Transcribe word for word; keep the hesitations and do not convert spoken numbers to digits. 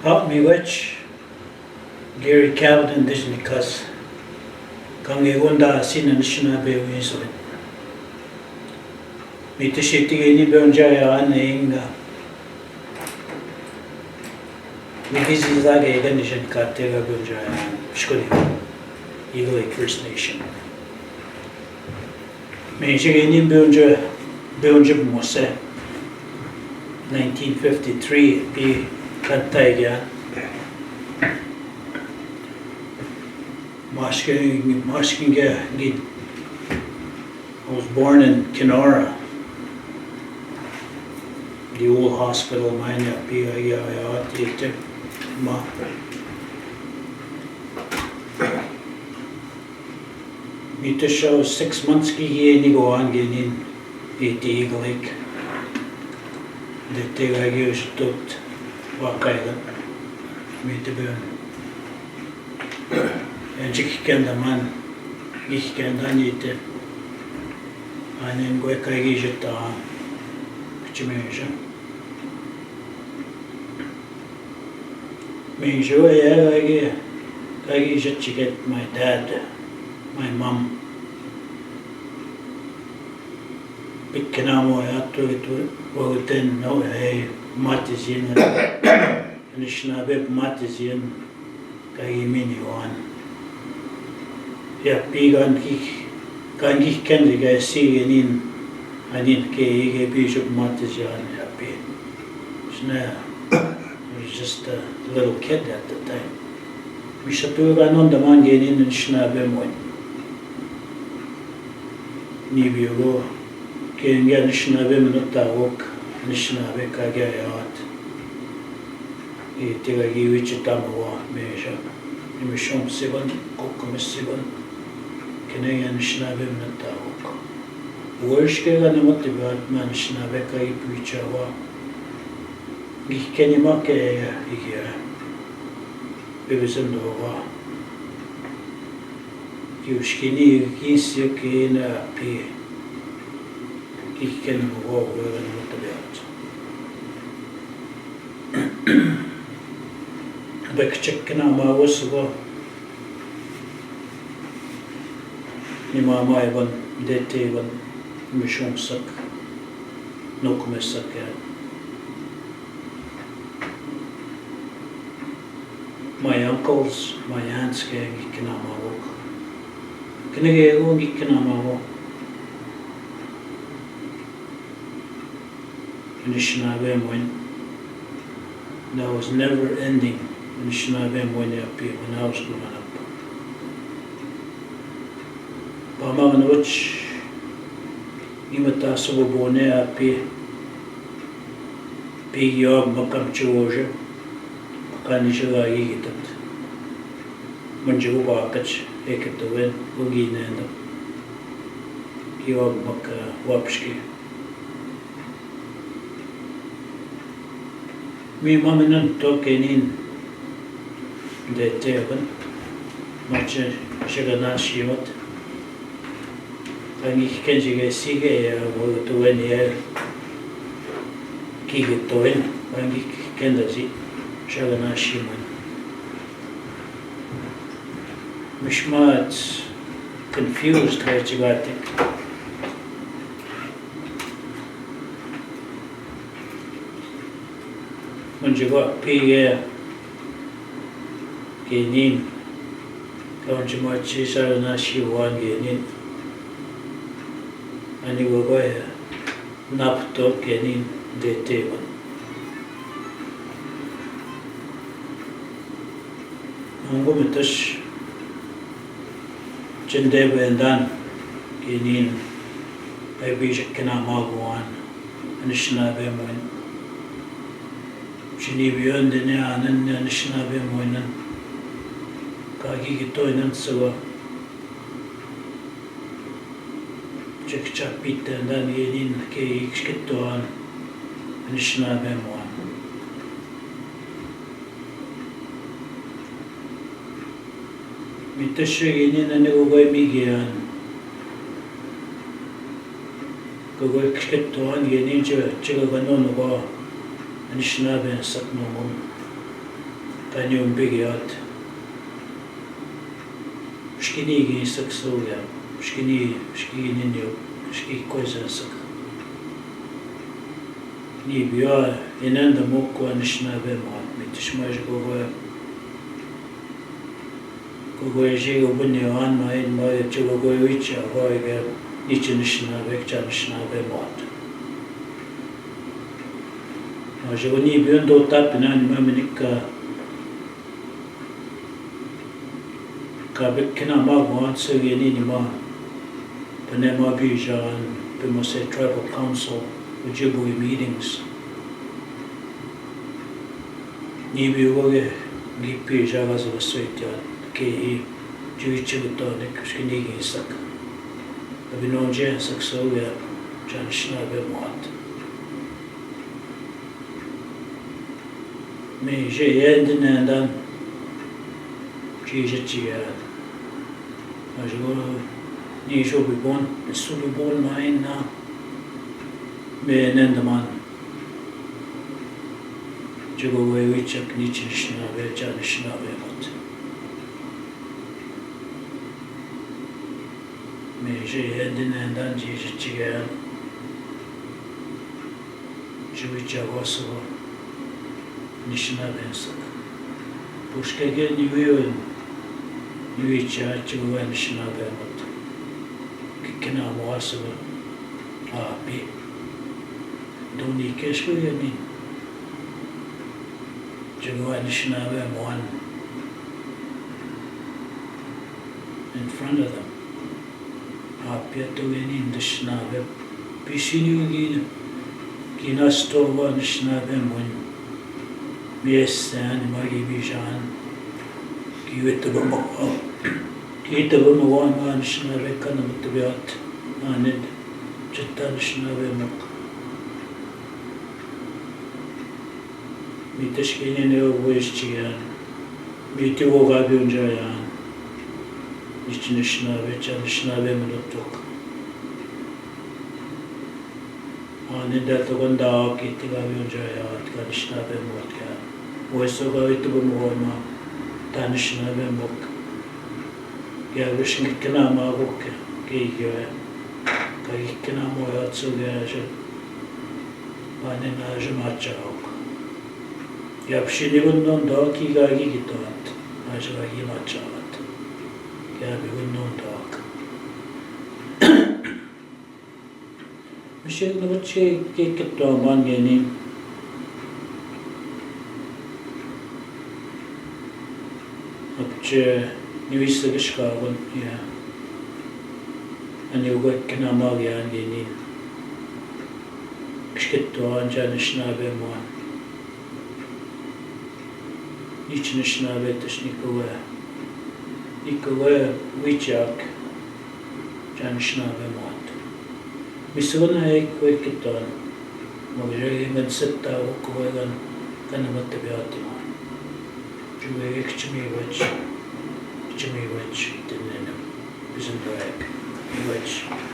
Hap mi wet, Gary Calvin, Indigenous Cause. Kanggo wanda sin Anishinaabe win so. Mi tesi tigi ni Bönja ya an inga. Mi tesi zage ga ni jen kate ga Bönja ya an. Shkoni. Eagle Lake First Nation. Meji ge ni Bönja, Bönja Mose. Nineteen fifty-three, pi kata ya. Mashkin, Mashkin ge, ge. I was born in Kenora. The old hospital, mine, ya, pi, ya, ya, ya, ya, ma. Mi te six months ki gi ni go an ge ni, i ti Eagle Lake. De te ga gi us tot wa kailan. Mi te be. En jik kenda man, jik kenda ni te. Anen go ka gi jeta. Kutsi me ja. Meji ya, ka gi, ka gi jet jiket my dad, my mom. Bikina mo ya tu, tu, wa ten no, hey, mati zin. Anishinaabe mati zin. Ka gi mini wan. Ya pi gan ki, gan ki ken di ga si genin. Anin ke, ke pi jok mati zin ya pi. Sna, I was just a little kid at the time. Mi sa tu ga non da man genin Anishinaabe mo. Ni bi go. Ke nge Anishinaabe mo no ta wok. Anishinaabe ka ge ya at. I te ga gi wichi tama wa, meja. Ni mi shom siban, koko mi siban. Kene ya Anishinaabe mo no ta wok. Wers ke ga ni mati ba, ma Anishinaabe ka gi pucha wa. Gi keni ma ke ya, i ya. Bebe sen do wa. Gi ushkini, gi si ke na pi. Gi keni mo wa, wa ga ni mati ba. Bek chek kena ma wos go. Ni mama iban, dete iban, mi shom sak, nok me sak ya. My uncles, my aunts ke ngi kena ma wok. Kena ge go ngi kena ma wok. Anishinaabe mo in. That was never ending. Anishinaabe mo in ya pi when I was growing up. Ba ma ngi wet, ngi mata so bo ne ya pi. Pi yo makam cho oje. Makam ni che ga yi gitat. Manje go ba kach, e ke to wen, go gi ne ndo. Ki wa maka wapske. Mi mami nan to kenin. De te wan. Mache shega na shimot. Angi kenji ge sige ya, wo to wen ya. Ki ge to wen. Angi kenda ji. Shega na shimot. Mi shmat confused, ha, chigatek. Manje go pi ge kenin. Ka manje ma chi sa na shi wan genin. Ani go go ya. Nap to kenin de te wan. Nongo mi tos jende bendan kenin. Ai bi je kena ma go an. Anishinaabe mo in. Jini bi on de ne anen ne Anishinaabe mo in. Ka gi gi to in an sewa. Jek chapit dan genin ke ikskit to an. Anishinaabe mo an. Mi teshe genin ani go go mi ge an. Go go ikskit to an genin je, je go go no no go. Anishinaabe sak no go. Ka ni un bigi at. Ški ni gi sak so ja. Ški ni, ški ni ni, ški koj za sak. Ni bi ja, i nen da mok kova našinavel mat, mi tiš maž kova. Kova je živo bunjo an ma in ma je čelo kova viča, kova je nič našinavel, ča našinavel mat. A živo ni bi un do tapi na ni ma mi nika. Ka bi kena ma go an so ge ni ni ma. Pe ne ma bi žan, pe mo se tribal council, Ojibwe meetings. Ni bi go ge, gi pi ža ga za so i tia, ke i, ju i či go to ne, kaške ni gi sak. Abi no dže sak so ge, ča našinavel mat. Mi že jeden dan, či že či ja. A že ni so bi bon, so bi bon ma in na. Mi nen da man. Či go ve vičak nič našinavel, ča našinavel mat. Mi že jeden dan, či že či ja. Či viča go so, našinavel sak. Poške ge ni vi, ni viča, či go našinavel mat. Ke kena mo so, a pi. Do ni keške ge ni. Či go našinavel mat. In front of them. A pi to ge ni našinavel. Pi si ni gi, gi na sto va našinavel mat. Mi je sen, ma gi bi žan. Ki ve to va mo, ki to va mo va našinavel ka na mo to ve at. A ne, ča ta našinavel mat. Mi teške ni ne o vojšči ja. Mi ti o gabi un dža ja. Nič našinavel, ča našinavel mat tok. A ne da to gonda ki ti gabi un dža ja, ka našinavel mat ka. Vojšči gabi to bo mo ma. Ta našinavel mat. Ja, veš, kena ma go ke, ke ja. Ka kena mo ja co ja, že. Pane, nažo mačaok. Ja bi šel nik vodno dok, i ga gi gitot. Nažo ga gi mačaok. Ja bi vodno dok. Mišel, no, če, ke, ke to man geni. Abče, ni vise keška gon, ja. Ani ugo kena ma geni. Keške to an ča našinavel mat. Nič našinavel teš nikove. Nikove vičak. Ča našinavel mat. Mi so na e kove ke to an. Mo že i men seta o kove gan, gan mat te biati man. Čuve e kčemi več. Kčemi več, te ne ne. Bizem do e. Več.